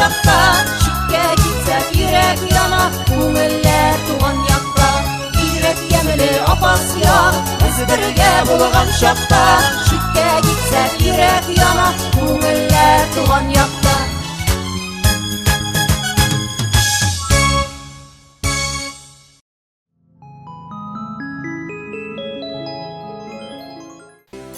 чакта, читкә китсәк йөрәк яна, күңелләр туган якта. Бигрәк ямьле Апас як, без бергә булган чакта, читкә китсәк йөрәк яна, күңелләр туган якта.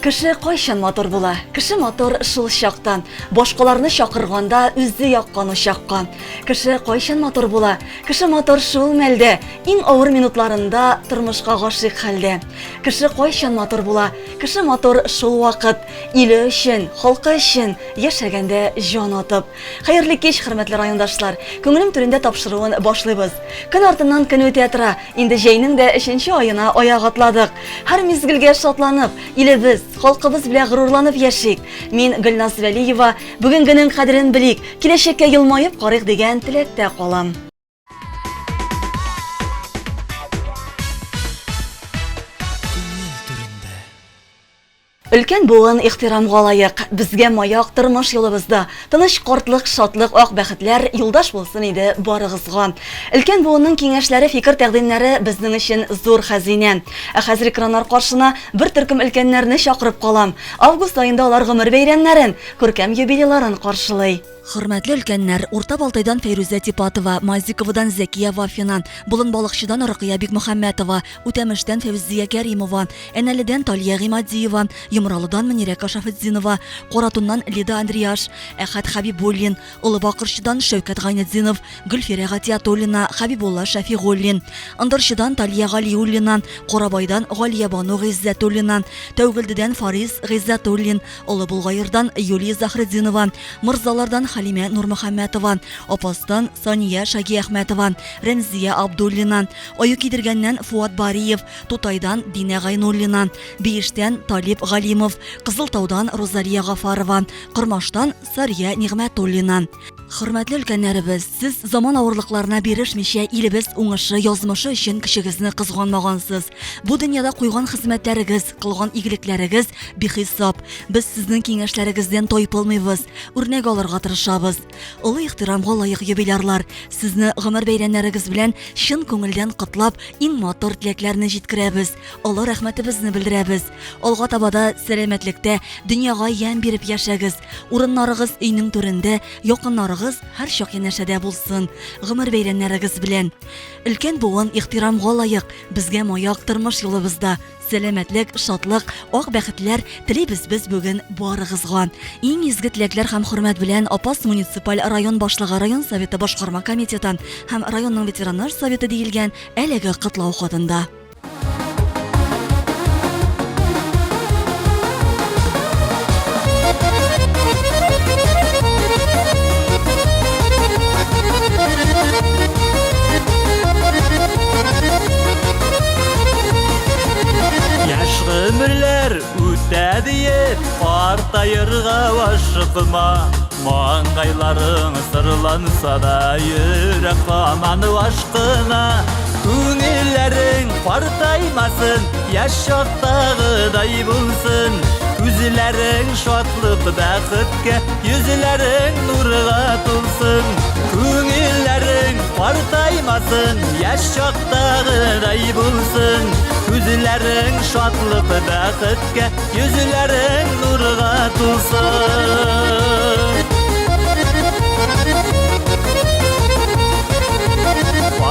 Кеше кайчан матур була? Кеше матур шул чакта. Башкаларны чакырганда үзе яккан учакка. Кеше кайчан матур була? Кеше матур шул мәлдә, иң авыр минутларында тормышка гашыйк хәлдә. Кеше кайчан матур була? Кеше матур шул вакыт, иле өчен, халкы өчен яшәгәндә җан атып. Хәерле кич, хөрмәтле райондашлар! Күңелем түрендә тапшыруын башлыйбыз. Көн артыннан көн үтә тора. Инде җәйнең дә өченче аена аяк атладык. Һәр мизгелгә шатланып, илебез, халкыбыз белән горурланып яшик. Мин Гөлназ Вәлиева, бүгенгенең кадерен белик, киләчәккә елмаеп карыйк дигән теләктә калам. Күңел түрендә. Өлкән буын ихтирамга лаек. Безгә маяк тормыш юлыбызда. Тыныч картлык, шатлык, ак бәхетләр юлдаш булсын иде барыгызга. Өлкән буынның киңәшләре, фикер-тәкъдимнәре безнең өчен зур хәзинә. Ә хәзер экраннар каршына бер төркем өлкәннәрне чакырып калам. Август аенда алар гомер бәйрәмнәрен, күркәм юбилейларын каршылый. Хөрмәтле өлкәннәр, Урта Балтайдан Фәйрүзә Типатова, Мазиковадан Зәкия Вафина, Болынбалыкчыдан Рокыя Бикмөхәммәтова, Үтәмештән Фәүзия Кәримова, Әнәледән Талия Гыймадиева, Йомралыдан Мөнирә Кашафетдинова, Каратуннан Лида Андриаш, Әхәт Хәбибуллин, Олы Бакырчыдан Шәүкәт Гайнетдинов, Гөлфирә Гатиятуллина, Хәбибулла Шәфигуллин, Ындырчыдан Талия Галиуллина, Карабайдан Галиябану Гыйззәтуллина, Тәүгелдедән Фарис Гыйззәтуллин, Олы Болгаердан Юлия Заһретдинова, Морзалардан Хәлимә Нурмөхәммәтова, Апастан Сания Шагиәхмәтова, Рәмзия Абдуллина, Аюкидергәннән Фуат Бариев, Тутайдан Динә Гайнуллина, Биештән Талип Галимов, Кызыл Таудан Рузалия Гафарова, Кормаштан Сария Нигъмәтуллина. Хөрмәтле өлкәннәребез, сез заман авырлыкларына бирешмичә илебез уңышы, язмышы өчен көчегезне кызганмагансыз. Бу дөньяда куйган хезмәтләрегез, кылган игелекләрегез бихисап. Без сезнең киңәшләрегездән тайпылмыйбыз, үрнәк алырга тырышабыз. Олы ихтирамга лаек юбилярлар, сезне гомер бәйрәмнәрегез белән чын күңелдән котлап, иң матур теләкләрне җиткерәбез, олы рәхмәтебезне белдерәбез. Алга таба да сәламәтлектә, дөньяга ямь биреп яшәгез. Урыннарыгыз өйнең түрендә, якыннарыгыз һәрчак янәшәдә булсын. Гомер бәйрәмнәрегез белән! Өлкән буын ихтирамга лаек, безгә маяк тормыш юлыбызда. Сәламәтлек, шатлык, ак бәхетләр телибез без бүген барыгызга. Иң изге теләкләр һәм хөрмәт белән Апас муниципаль район башлыгы, район советы башкарма комитеты һәм районның ветераннар советы диелгән әлеге котлау хатында. Яшь гомерләр үтә диеп, картаерга ашыкма. Маңгайларың сырланса да, йөрәк һаман ашкына. Күңелләрең картаймасын, яшь чактагыдай булсын. Күзләрең шатлык бәхеткә, йөзләрең нурга тулсын. Күңелләрең картаймасын, яшь чактагыдай булсын. Күзләрең шатлык бәхеткә, йөзләрең нурга тулсын.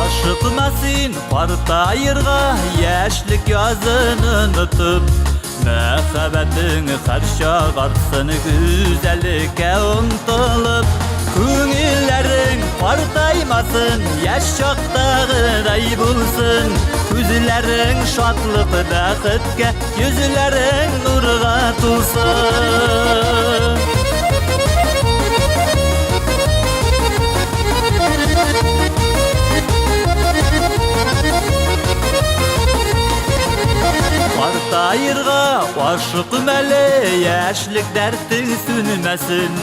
Ашыкма син картаерга, яшьлек язын онытып, Мәхәббәтең һәрчак артсын гүзәллеккә омтылып. Күңелләрең картаймасын, яшь чактагыдай булсын. Күзләрең шатлык бәхеткә, йөзләрең нурга тулсын. Картаерга ашыкма әле, яшьлек дәртең сүнмәсен.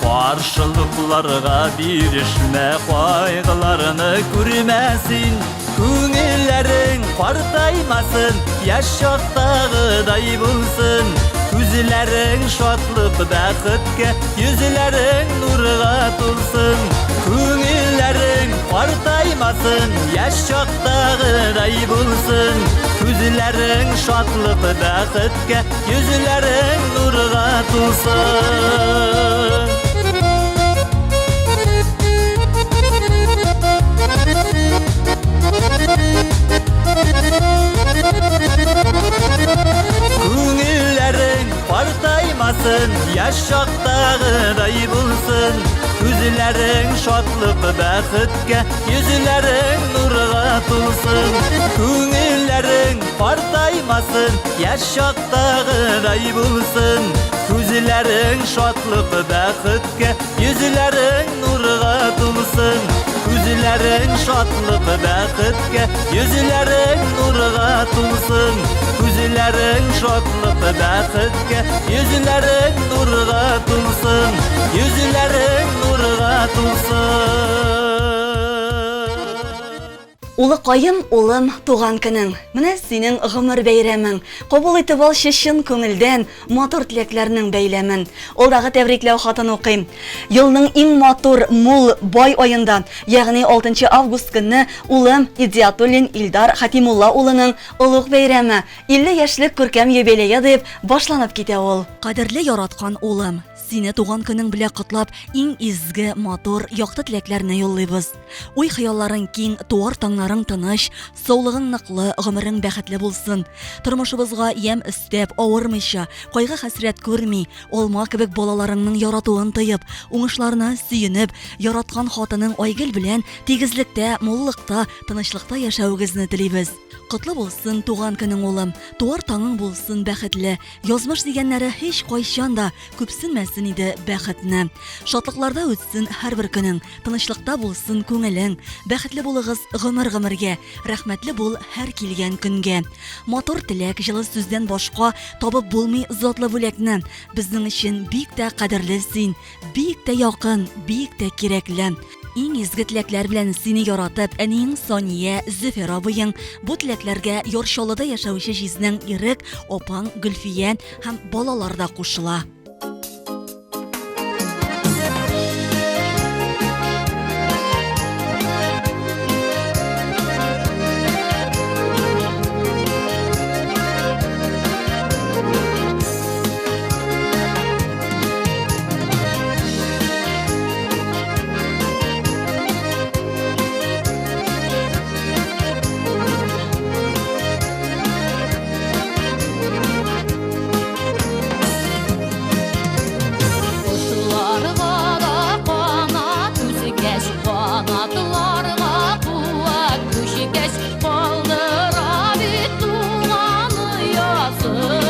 Каршылыкларга бирешмә, кайгыларны күрмә син. Күңелләрең картаймасын, яшь чактагыдай булсын. Күзләрең шатлык бәхеткә, йөзләрең нурга тулсын. Күңелләрең картаймасын, яшь чактагыдай булсын. Күзләрең шатлык бәхеткә, йөзләрең нурга тулсын. Күңелләрең картаймасын, яшь чактагыдай булсын. Күзләрең шатлык бәхеткә, йөзләрең нурга тулсын. Күңелләрең картаймасын, яшь чактагыдай булсын. Күзләрең шатлык бәхеткә, йөзләрең нурга тулсын. Күзләрең шатлык бәхеткә, йөзләрең нурга тулсын. Күзләрең шатлык бәхеткә, йөзләрең нурга тулсын. Йөзләрең нурга тулсын. Улыкаем, улым, туган көнең. Менә синең гомер бәйрәмең. Кабул итеп алчы чын күңелдән матур теләкләрнең бәйләмен. Алдагы тәбрикләү хатын укыйм. Елның иң матур, мул, бай аенда, ягъни 6 август көнне улым Идиатуллин Илдар Хатимулла улының олуг бәйрәме, 50 яшьлек күркәм юбилее дип башланып китә ул. Кадерле яраткан улым, сине туган көнең белән котлап, иң изге, матур, якты теләкләрне юллыйбыз. Уй-хыялларың киң, туар таңнарың тыныч, саулыгың ныклы, гомерең бәхетле булсын. Тормышыбызга ямь өстәп, авырмыйча, кайгы-хәсрәт күрми, алма кебек балаларыңның яратуын тоеп, уңышларына сөенеп, яраткан хатының Айгөл белән тигезлектә, муллыкта, тынычлыкта яшәвегезне телибез. Котлы булсын туган көнең, улым, туар таңың булсын бәхетле, язмыш дигәннәре һичкайчан да күпсенмәсен иде бәхетне. Шатлыкларда үтсен һәрбер көнең, тынычлыкта булсын күңелең. Бәхетле булыгыз гомер-гомергә, рәхмәтле бул һәр килгән көнгә. Матур теләк, җылы сүздән башка табып булмый затлы бүләкне. Безнең өчен бик тә кадерле син, бик тә якын, бик тә кирәкле. Иң изге теләкләр белән сине яратып, әниең Сания, Зөфәр абыең, бу теләкләргә Яр Чаллыда яшәүче җизнәң Ирек, апаң Гөлфия һәм балалар да кушыла. Кошларга да канат үскәч, канатларга куәт күчкәч, калдыра бит туган оясын.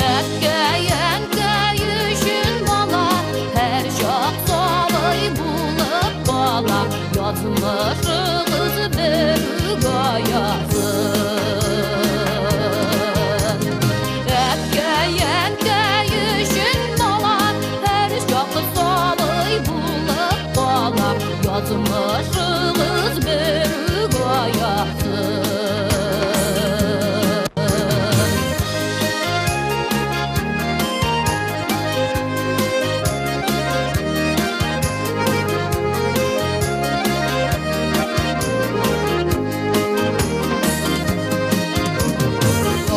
Әткәй, әнкәй өчен бала һәрчак сабый булып кала, язмышыгыз бер үк аясын. Әткәй, әнкәй өчен бала һәрчак сабый булып кала, язмышыгыз бер үк аясын.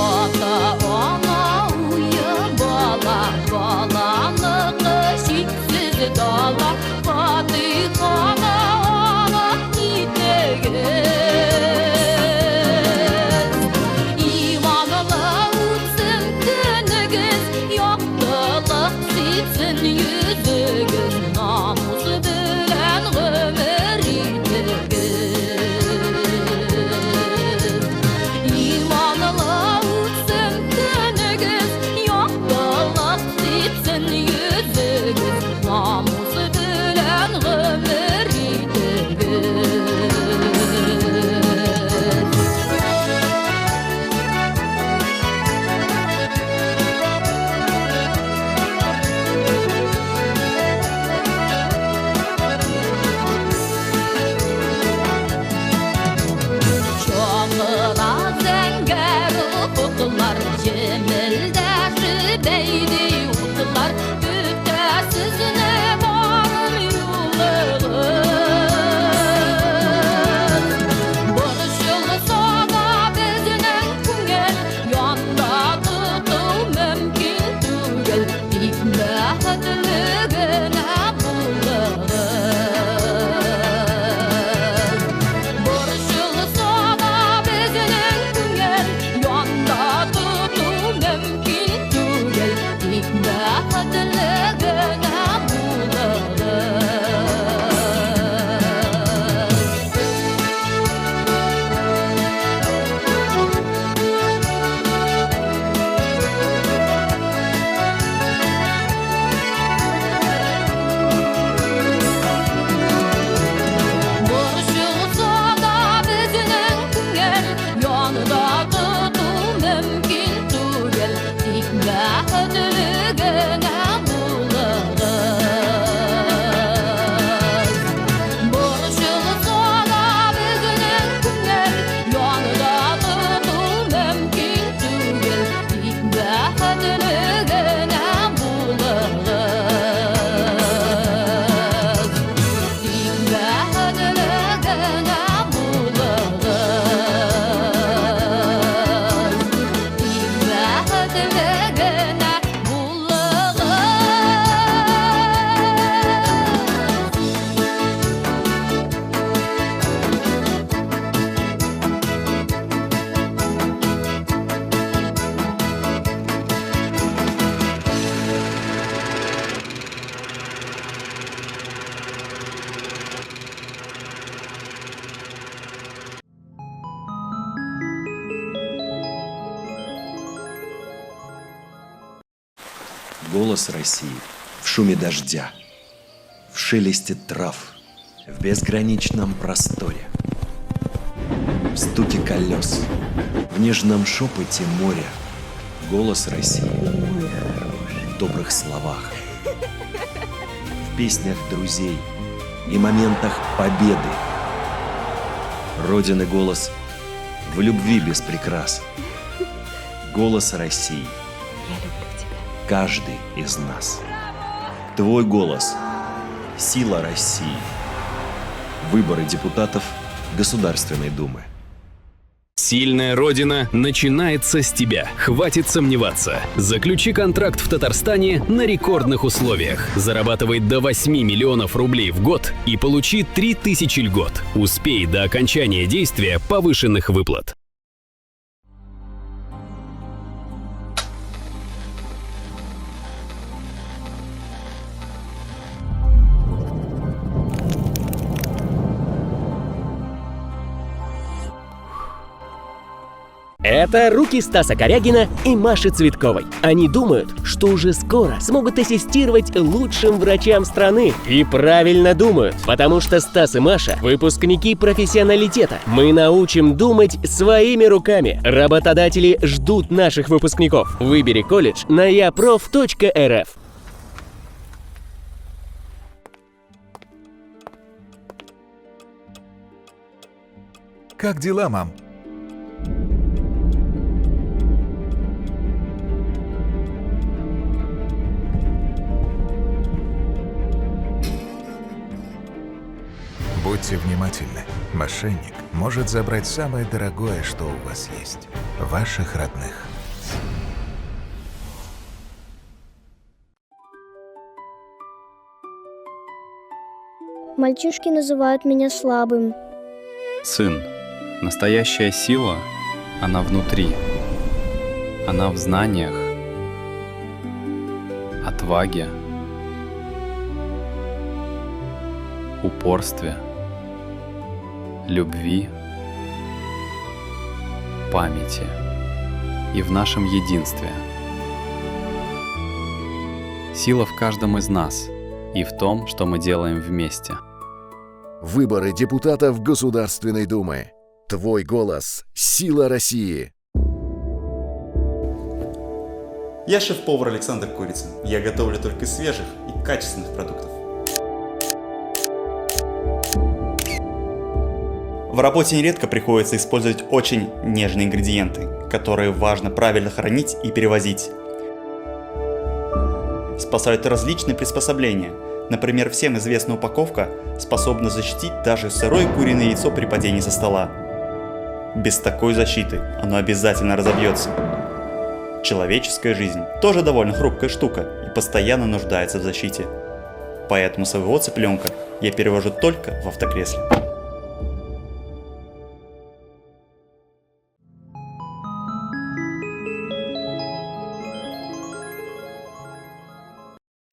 Ата-ана уе бала, баланыкы чиксез дала, фатиханы Голос России в шуме дождя, в шелесте трав, в безграничном просторе, в стуке колес, в нежном шепоте моря. Голос России в добрых словах, в песнях друзей и моментах победы. Родины голос в любви без прикрас. Голос России. Я люблю тебя. Каждый из нас. Твой голос. Сила России. Выборы депутатов Государственной Думы. Сильная Родина начинается с тебя. Хватит сомневаться. Заключи контракт в Татарстане на рекордных условиях. Зарабатывай до 8 миллионов рублей в год и получи 3000 льгот. Успей до окончания действия повышенных выплат. Это руки Стаса Корягина и Маши Цветковой. Они думают, что уже скоро смогут ассистировать лучшим врачам страны. И правильно думают, потому что Стас и Маша – выпускники профессионалитета. Мы научим думать своими руками. Работодатели ждут наших выпускников. Выбери колледж на япроф.рф. Как дела, мам? Будьте внимательны. Мошенник может забрать самое дорогое, что у вас есть – ваших родных. Мальчишки называют меня слабым. Сын, настоящая сила, она внутри. Она в знаниях, отваге, упорстве, любви, памяти и в нашем единстве. Сила в каждом из нас и в том, что мы делаем вместе. Выборы депутатов Государственной Думы. Твой голос – сила России. Я шеф-повар Александр Курицын. Я готовлю только из свежих и качественных продуктов. В работе нередко приходится использовать очень нежные ингредиенты, которые важно правильно хранить и перевозить. Спасают различные приспособления. Например, всем известная упаковка способна защитить даже сырое куриное яйцо при падении со стола. Без такой защиты оно обязательно разобьется. Человеческая жизнь тоже довольно хрупкая штука и постоянно нуждается в защите. Поэтому своего цыпленка я перевожу только в автокресле.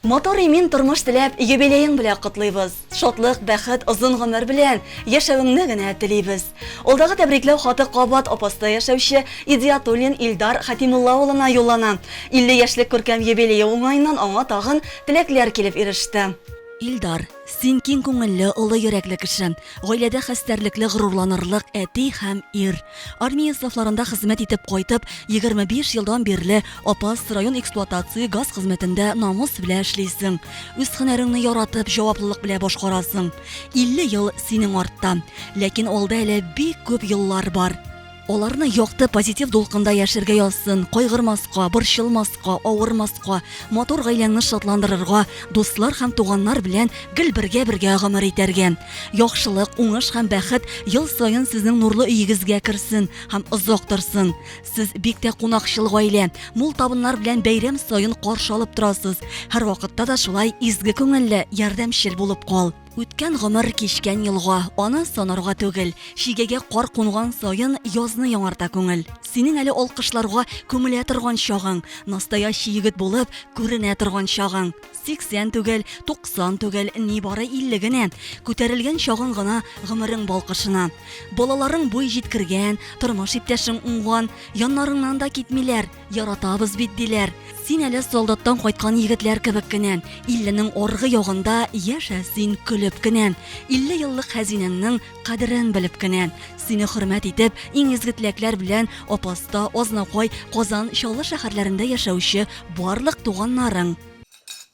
Матур имин тормыш теләп, юбилеең белән котлыйбыз. Шатлык, бәхет, озын гомер белән яшәвеңне генә телибез. Алдагы тәбрикләү хаты кабат Апаста яшәүче Идиатуллин Илдар Хәтимулла улына юллана. 50 яшьлек күркәм юбилее уңаеннан аңа тагын теләкләр килеп иреште. Илдар, син киң күңелле, олы йөрәкле кеше. Гаиләдә хәстәрлекле, горурланырлык әти һәм ир. Армия сафларында хезмәт итеп кайтып, 25 елдан бирле Апас район эксплуатация газ хезмәтендә намус белән эшлисең. Үз һөнәреңне яратып, җаваплылык белән башкарасың. 50 ел синең артта. Ләкин алда әле бик күп еллар бар. Аларны якты, позитив дулкында яшәргә язсын, кайгырмаска, борчылмаска, авырмаска, матур гаиләңне шатландырырга, дуслар һәм туганнар белән гел бергә-бергә гомер итәргә. Яхшылык, уңыш һәм бәхет ел саен сезнең нурлы өегезгә керсен һәм озак торсын. Сез бик тә кунакчыл гаилә, мул табыннар белән бәйрәм саен каршы алып торасыз. Һәрвакытта да шулай изге күңелле, ярдәмчел булып кал. Үткән гомер кичкән елга, аны санарга түгел. Чигәгә кар кунган саен язны яңарта күңел. Синең әле алкышларга күмелә торган чагың, настоящий егет булып күренә торган чагың. 80 түгел, 90 түгел, нибары 50 генә. Күтәрелгән чагың гына гомерең балкышына. Балаларың буй җиткергән, тормыш иптәшең уңган, яннарыңнан да китмиләр, яратабыз бит, диләр. Син әле солдаттан кайткан егетләр кебек кенә, илленең аргы ягында яшә син көлеп кенә, 50 еллык хәзинәңнең кадерен белеп кенә. Сине хөрмәт итеп, иң изге теләкләр белән Апаста, Азнакай, Казан, Чаллы шәһәрләрендә яшәүче барлык туганнарың.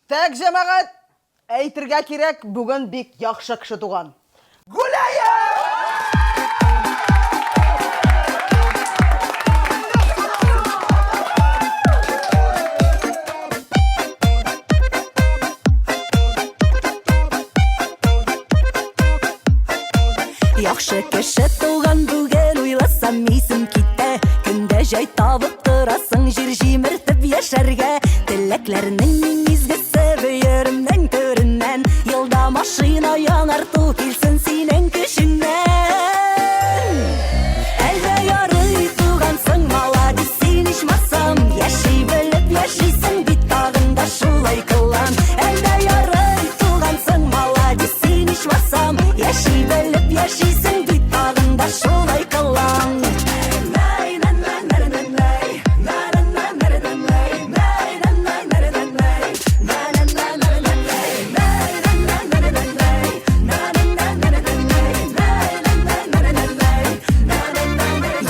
Тәк, җәмәгать, Әйтергә кирәк, бүген бик яхшы кеше туган. Гуляем! Яхшы кеше туган бүген уйласам исем китә. Көндә җай табып торасың җир җимертеп яшәргә. Теләкләрнең иң изгесе Бөеремнең түреннән Елда машина яңарту килсен синең көчеңнән. Әлдә ярый тугансың, маладис син ичмасам, Яши белеп яшисең бит тагын да шулай кылан. Әлдә ярый тугансың, маладис син ичмасам, Яши белеп яшисең бит тагын да шулай кылан.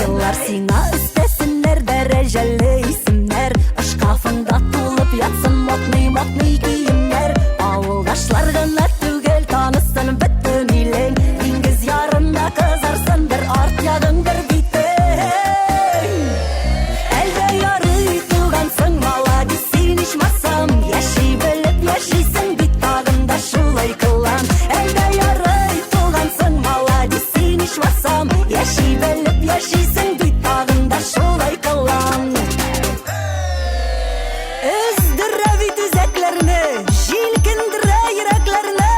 Еллар сиңа өстәсеннәр дәрәҗәле исемнәр, Шкафыңда тулып ятсын модный-модный киемнәр. Авылдашлар гына түгел, танысын бөтен илең, Диңгез ярында кызарсын бер арт ягың, бер битең. Әлдә ярый тугансың, маладис син ичмасам, Яши белеп яшисең бит тагын да шулай кылан. Әлдә ярый тугансың, маладис син ичмасам, Яши белеп яшисең бит тагын да шулай кылан. Өздерә бит үзәкләрне, җилкендерә йөрәкләрне.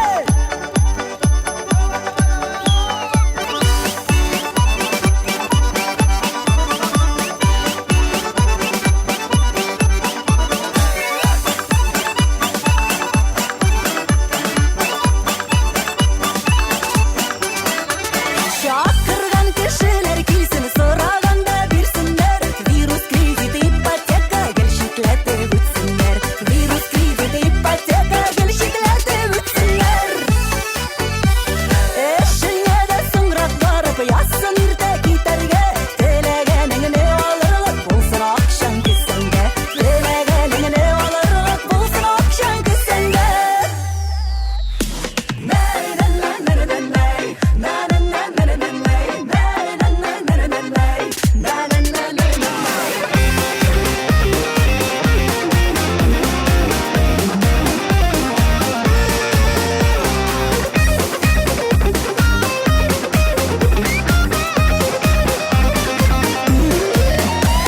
Чакырган кешеләр килсен, сораганда бирсеннәр. Вирус, кредит, ипотека гел читләтеп үтсеннәр. Вирус, кредит, ипотека гел читләтеп үтсеннәр. Эшеңә дә соңрак барып, язсын иртә китәргә. Теләгәнеңне алырлык булсын акчаң кесәңдә. Теләгәнеңне алырлык булсын акчаң кесәңдә.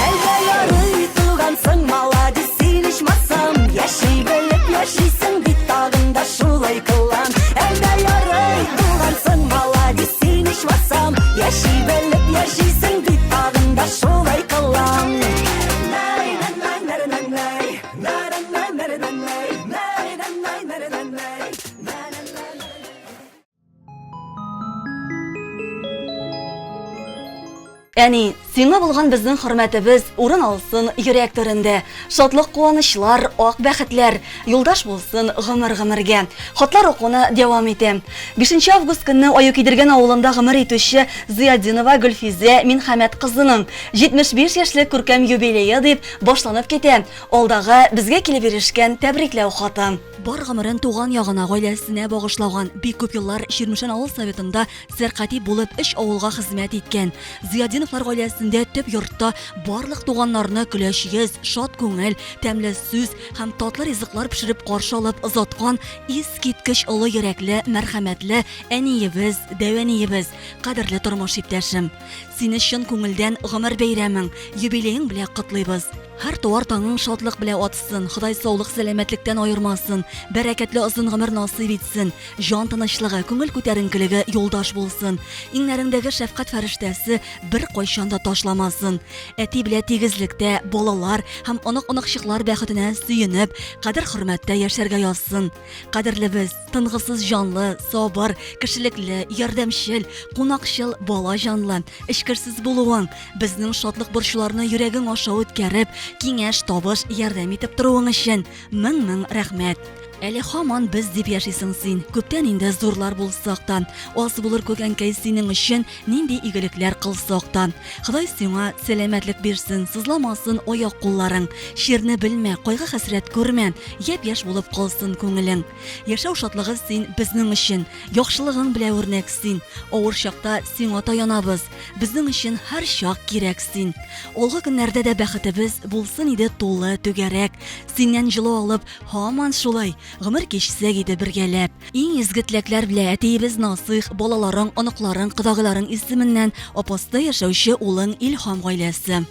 Әлдә ярый тугансың, маладис син ичмасам, Яши белеп яшисең бит тагын да шулай кылан. Әлдә ярый тугансың, маладис син ичмасам, Яши белеп яшисең бит тагын да шулай кылан. Әни, сиңа булган безнең хөрмәтебез урын алсын йөрәк түрендә. Шатлык куанычлар, ак бәхетләр юлдаш булсын гомер-гомергә. Хатлар укуны дәвам итәм. 5 август көнне Аюкидергән авылында гомер итүче Зыятдинова Гөлфизә Минхәмәт кызының 75 яшьлек күркәм юбилее дип башланып китә алдагы безгә килеп ирешкән тәбрикләү хаты. Бар гомерен туган ягына, гаиләсенә багышлаган, бик күп еллар Чирмешән авыл советында сәркатип булып өч авылга хезмәт иткән. Зыятдиновлар гаиләсендә төп йортта барлык туганнарны көләч йөз, шат күңел, тәмле сүз һәм татлы ризыклар пешереп каршы алып озаткан искиткеч олы йөрәкле, мәрхәмәтле әниебез, дәү әниебез, кадерле тормыш иптәшем. Сине чын күңелдән гомер бәйрәмең, юбилеең белән котлыйбыз. Һәр туар таңың шатлык белә атсын, Ходай саулык-сәламәтлектән аермасын, бәрәкәтле озын гомер насыйп итсен, җан тынычлыгы, күңел күтәренкелеге юлдаш булсын. Иңнәреңдәге шәфкать фәрештәсе беркайчан да ташлап. ташламасын. Әти белә тигезлектә балалар һәм онык-оныкчыклар бәхетенә сөенеп, кадер-хөрмәттә яшәргә язсын. Кадерлебез, тынгысыз җанлы, сабыр, кешелекле, ярдәмчел, кунакчыл, бала җанлы, эчкерсез булуың, безнең шатлык-борчуларны йөрәгең аша үткәреп, киңәш, табыш, ярдәм итеп торуың өчен мең-мең рәхмәт. Әле һаман без дип яшисең син, күптән инде зурлар булсак та. Аз булыр күк әнкәй синең өчен нинди игелекләр кылсак та. Ходай сиңа сәламәтлек бирсен, сызламасын аяк-кулларың. Чирне белмә, кайгы-хәсрәт күрмә, япь-яшь булып калсын күңелең. Яшәү шатлыгы син безнең өчен, яхшылыгың белә үрнәк син. Авыр чакта сиңа таянабыз, безнең өчен һәрчак кирәк син. Алгы көннәрдә дә бәхетебез булсын иде тулы, түгәрәк. Синнән җылы алып, һаман шулай гомер кичсәк иде бергәләп. Иң изге теләкләр белә әтиебез Насыйх, балаларың, оныкларың, кодагыйларың исеменнән Апаста яшәүче улың Илһам гаиләсе.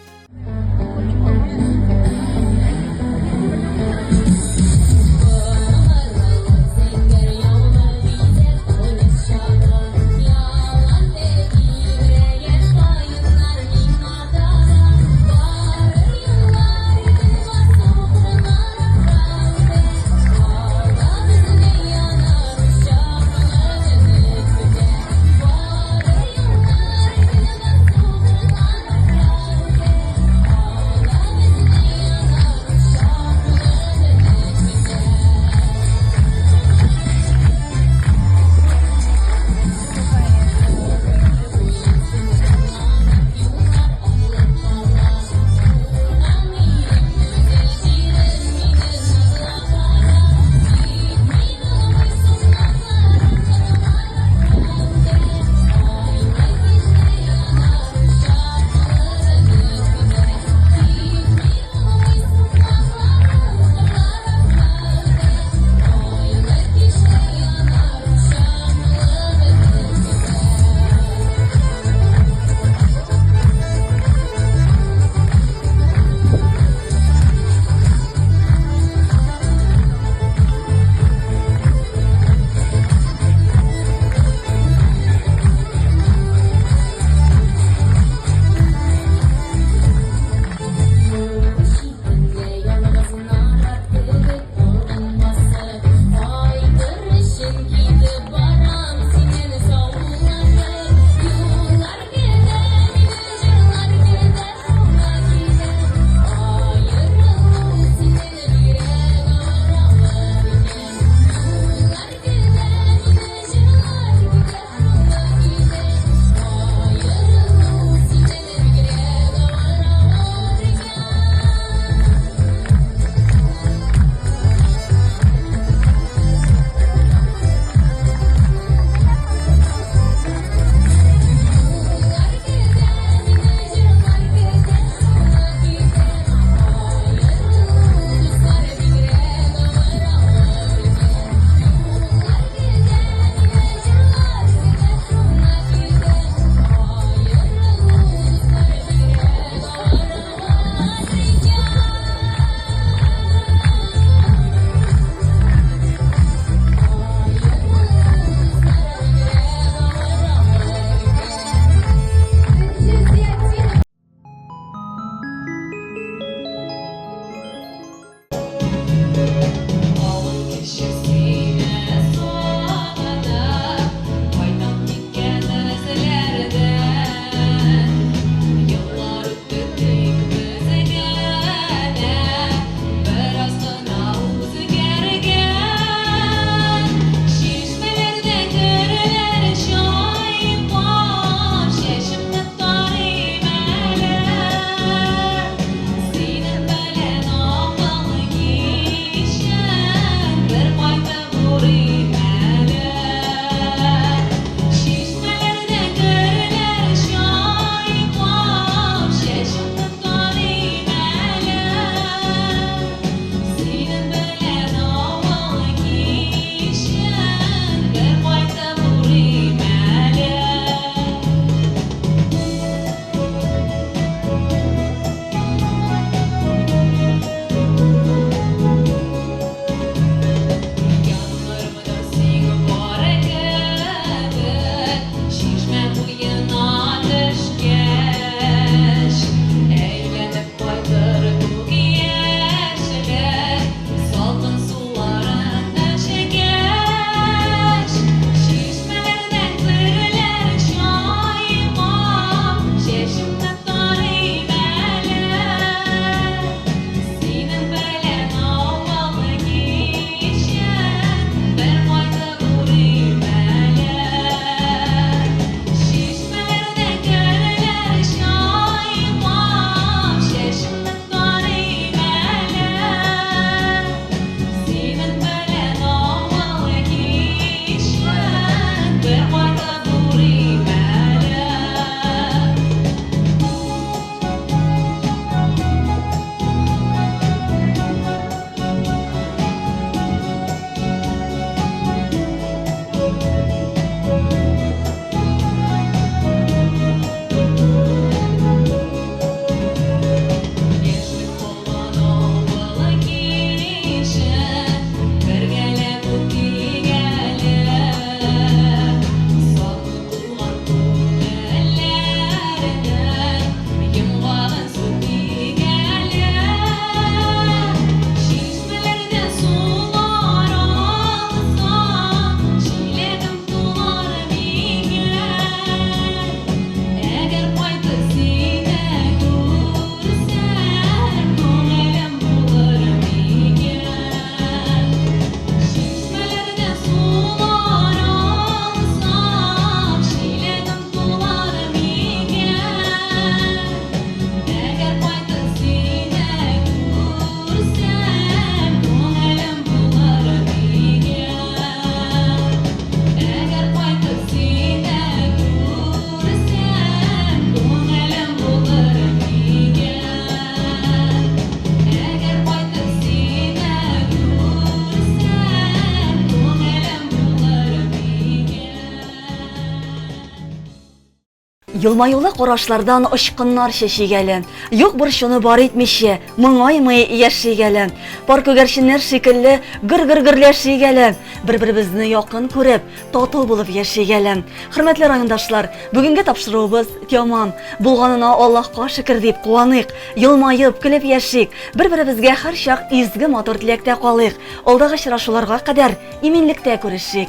Елмаюлы карашлардан очкыннар чәчик әле. Юк борчуны бар итмичә, моңаймый яшик әле. Пар күгәрченнәр шикелле гөр-гөр гөрләшик әле. Бер-беребезне якын күреп, тату булып яшик әле. Хөрмәтле райондашлар, бүгенге тапшыруыбыз тәмам. Булганына Аллаһка шөкер дип куаныйк, елмаеп, көлеп яшик, бер-беребезгә һәрчак изге матур теләктә калыйк. Алдагы очрашуларга кадәр иминлектә күрешик.